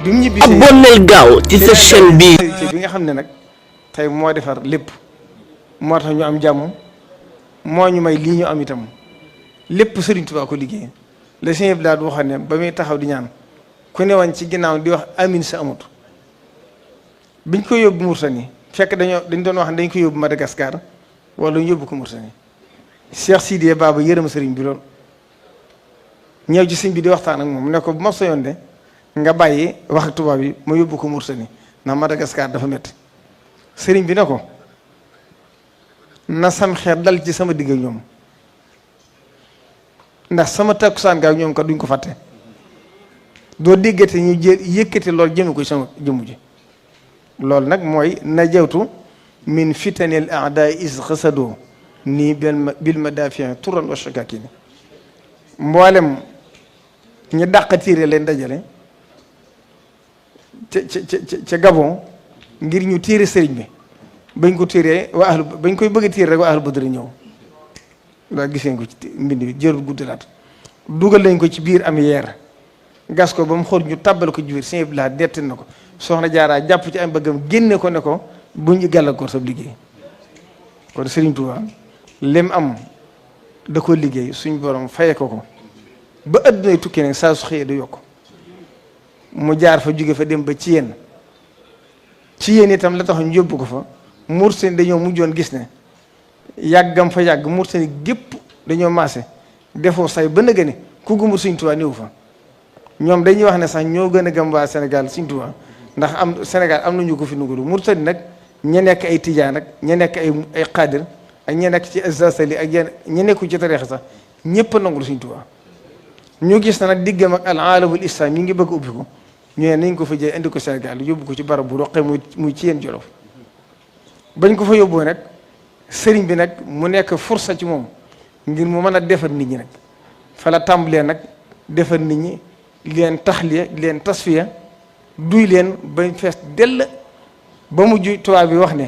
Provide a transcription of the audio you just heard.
bi mu ñibbisee abonneel gaaw ci sa chaîne bi nga xam ne nag tey moo defar lépp moo tax ñu am jàmm moo ñu may lii ñu am itam lépp Sëriñ Tuubaa ko liggéey le Sëriñ bi daal di waxoon ne ba muy taxaw di ñaan ku ne woon ci ginnaaw di wax amin sa amut biñ ko yóbbu Mauritanie fekk dañ doon wax ne dañ ko yóbbu Madagascar wala ñu yóbbu ko Mauritanie Cheikh Sidiye Baba yërëm sëriñ bi lool ñëw ci sëriñ bi di waxtaan ak moom ne ko bu ma soyoon de nga bàyyi wax ak tubaab yi ma yóbbu ko Mauritanie ndax Madagascar dafa métti sëriñ bi ne ko na sam xeet dal ci sama digg ak ñoom ndax sama takkusaan gaaw ñoom kat duñ ko fàtte doo déggate ñu yëkkati loolu jëme ko sama jëmm ji loolu nag mooy najawtu min fitanil aada is xasadoo nii bil madafia turan wa shakakini mboolem ñu dàq tiire leen dajale ca Gabon ngir ñu tiire sëriñ bi bañ ko tiiree bañ koy bëgg a tiire rek waa ahlu badri ñëw loolu gis ngeen ko ci mbind bi jërul guddalaat dugal lañ ko ci biir am yeer gas ko ba mu xool ñu tàbbal ko ci biir Sëñ Abdou Lahad dettin na ko soxna Jaaraa jàpp ci am bëggam génne ko ne ko bu ñu gàllankoor sa liggéey kon Sëriñ Tuubaa lem am da ko liggéey suñ borom faye ko ba addunay tukki nag saa su xëyee du yokk mu jaar fa jóge fa dem ba ci yéen itam la tax ñu yóbbu ko fa Mauritanie dañoo mujjoon gis ne yàggam fa yàgg Mauritanie gépp dañoo maase defoo say ba nëgë ne ku gëmul Sëriñ Tuubaa néew fa ñoom dañuy wax ne sax ñoo gën a gëm waa Sénégal Sëriñ Tuubaa ndax Sénégal am nañu ko fi nuguru Mauritanie nag ña nekk ay tijaan ak ña nekk ay xaadir ak ña nekk ci azasali ak ña nekku ci tariixa sax ñëpp a nangul Sëriñ Tuubaa ñu gis na nag diggam ak al aalamul islam ñu ngi bëgg ubbi ko ñu ne nañ ko fa jël indi ko Sénégal yóbbu ko ci barab bu roqee muy ci yéen Jolof bañ ko fa yóbboo nag sëriñ bi nag mu nekk fursa ci moom ngir mu mën a defar nit ñi nag fa la tàmbalee nag defar nit ñi leen taxliya leen tasfiya duy leen bañ fees dell ba mujj tubaab bi wax ne